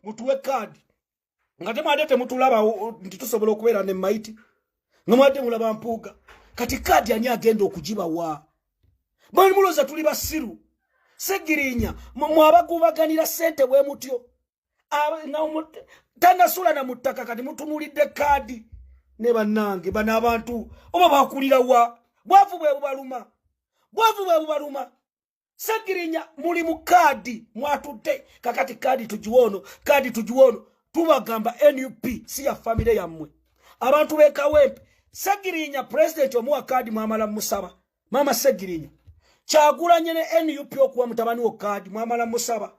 Mutuwe kaadi nga temwadde temutulaba nti tusobola okubeera ne maiti, nga mwadde mulaba Mpuuga. Kati kaadi ani agenda okugibawa? Bali mulowooza tuli basiru? Segirinya mwabagubaganira sente bwe mutyo, tanasula na mu ttaka, kati mutunulidde kaadi. Ne bannange, bano abantu oba bakulira wa? Bwavu bwe bubaluma, bwavu bwe bubaluma. Segirinya muli mu kaadi mwatudde, kakati kaadi tugiwoono, kaadi tugiwoono. Tubagamba NUP si ya famire yammwe. Abantu b'e Kawempe, Segirinya pulezidenti omuwa kaadi mwamala musaba. Mama Segirinya, Kyagulanye ne NUP okuwa mutabani wo kaadi mwamala musaba,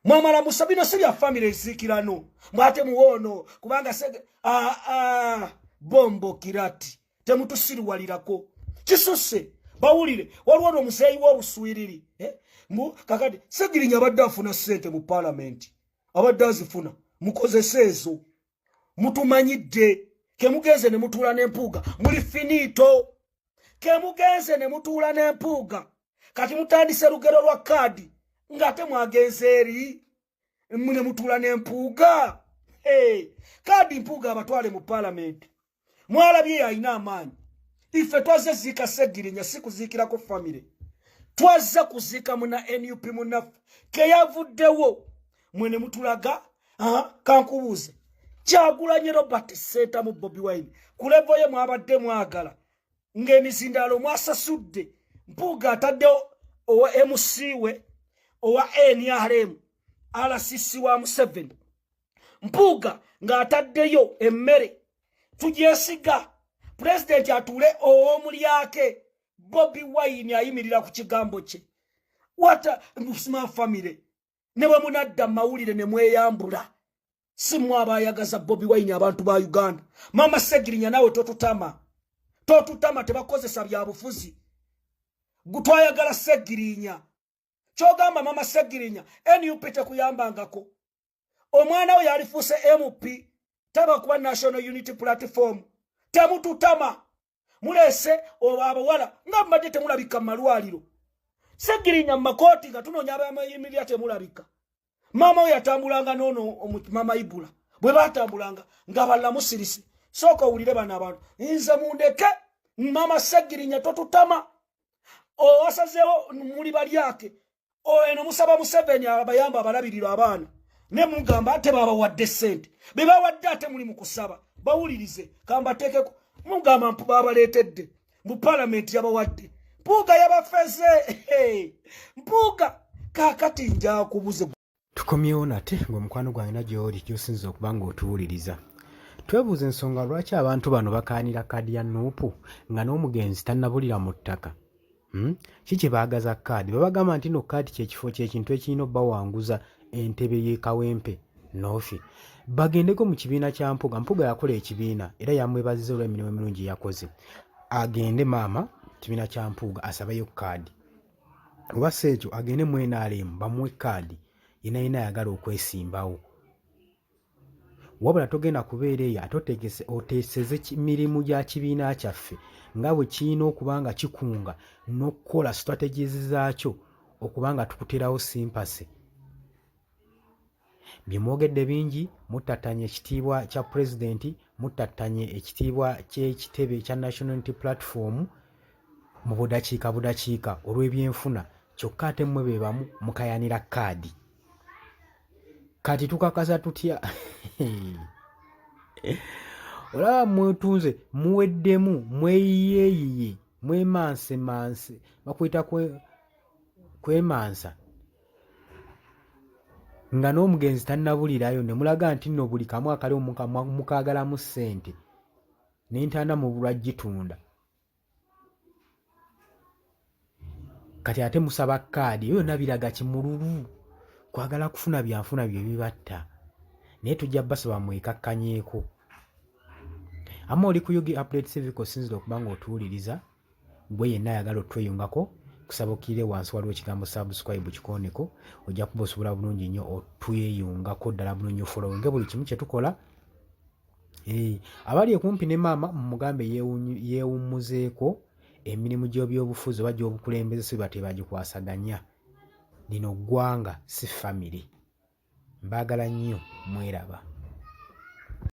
mwamala musaba. Bino si bya famire eziikirano mwate muwoono kubanga aa ah, bombo kirati temutusiriwalirako kisusse. Bawulire, waliwo n'omuzeeyi w'obuswiriri, eh? Kakati Segirinya abadde afuna ssente mu paalamenti, abadde azifuna, mukozese ezo. Mutumanyidde kemugenze ne mutuula n'Empuuga, muli finito. Kemugenze ne mutuula n'Empuuga, kati mutandise lugero lwa kaadi ng'ate mwagenze eri ne mutuula n'Empuuga. Hey, kaadi Mpuuga abatwale mu paalamenti. Mwalabye alina amaanyi. Ife twazze ziika Segirinya, si kuziikirako famire. Twazze kuziika muna NUP munaffe keyavuddewo, mwe ne mutulaga. Kankubuuze, Kyagulanye Robert Sentamu Bobi Wine ku level ye mwabadde mwagala ng'emizindaalo mwasasudde. Mpuuga ataddewo owa MC we owa NRM, RCC wa Museveni. Mpuuga ng'ataddeyo emmere tugyesiga pulezidenti atuule ow'omulyake. Bobi Wine ayimirira ku kigambo kye. Wata small family ne bwe munadda mu mawulire ne mweyambula, si mmwe abayagaza Bobi Wine abantu ba Uganda. Mama Segirinya, naawe totutama, totutama. Tebakozesa byabufuzi. Twayagala Segirinya. Kyogamba mama Segirinya, NUP tekuyambangako, omwana we yalifuuse MP, taba kuba National Unity Platform. Temututama, muleese abawala nga mubadde temulabika mu malwaliro. Segirinya mu makooti nga tunoonya abayimirira, temulabika. Maama we yatambulanga noono, mama Ibula bwe batambulanga nga balamusirise. Sooka owulire bano abantu. Nze mundeke. Mama Segirinya, totutama. Owasazeewo muli balyake eno, musaba Museveni abayamba abalabirira abaana, ne mugamba ate babawadde sente bebawadde, ate muli mu kusaba. Bawulirize, kambateekeko. Mugamba mpu babaleetedde mu palamenti, yabawadde Mpuuga, yabafeze Mpuuga. Kaakati njakubuze. Tukomyewo nate ng'omukwano gwange na gy'oli gy'osinza okuba ng'otuwuliriza. Twebuuza ensonga lwaki abantu bano bakaanira kaadi ya NUP nga n'omugenzi tannabulira mu ttaka. Ki kye baagaza kaadi? Babagamba nti no kaadi kyekifo kyekintu ekirina obbawanguza entebe y'e Kawempe North. Bagendeko mu kibiina kya Mpuuga. Mpuuga yakola ekibiina era yamwebaziza olw'emirimu emirungi yakoze. Agende maama kibiina kya Mpuuga asabeyo kaadi, oba si ekyo agende mu NRM bamuwe kaadi yena yena ayagala okwesimbawo. Wabula togenda kubeera eyo ate otegese oteeseze mirimu gya kibiina kyaffe nga bwe kirina okuba nga kikunga n'okukola strategies zaakyo okuba nga tukuterawo sympathy. Bye mwogedde bingi, muttattanye ekitiibwa kya pulezidenti, muttattanye ekitiibwa ky'ekitebe kya National Unity Platform mu budakiika budakiika olw'ebyenfuna, kyokka ate mmwe be bamu mukayanira kaadi. Kati tukakasa tutya? Olaba mwetunze, muweddemu, mweyiyeeyiye, mwemansemanse, bakuyita kwemansa nga n'omugenzi tannabulirayo, ne mulaga nti nno buli kamu akaliwo mukaagalamu ssente n'entaana mubulwa gitunda. Kati ate musaba kaadi, ebyo byonna biraga kimululu kwagala kufuna byanfuna bye bibatta, naye tujja basaba mwekakkanyeeko. Ama oli ku UG Update Civic, osinzira okuba nga otuwuliriza. Gwe yenna ayagala otweyungako, kusaba okkirire wansi, waliwo ekigambo subscribe, kikooneko, ojja kuba osobola bulungi nnyo otweyungako ddala bulungi, ofollowinge buli kimu kye tukola. Eh, abali okumpi ne maama mumugambe yeewummuzeeko emirimu gy'ebyobufuzi oba gy'obukulembeze, si batyo bagikwasaganya. Lino ggwanga, si famire. Mbaagala nnyo mweraba.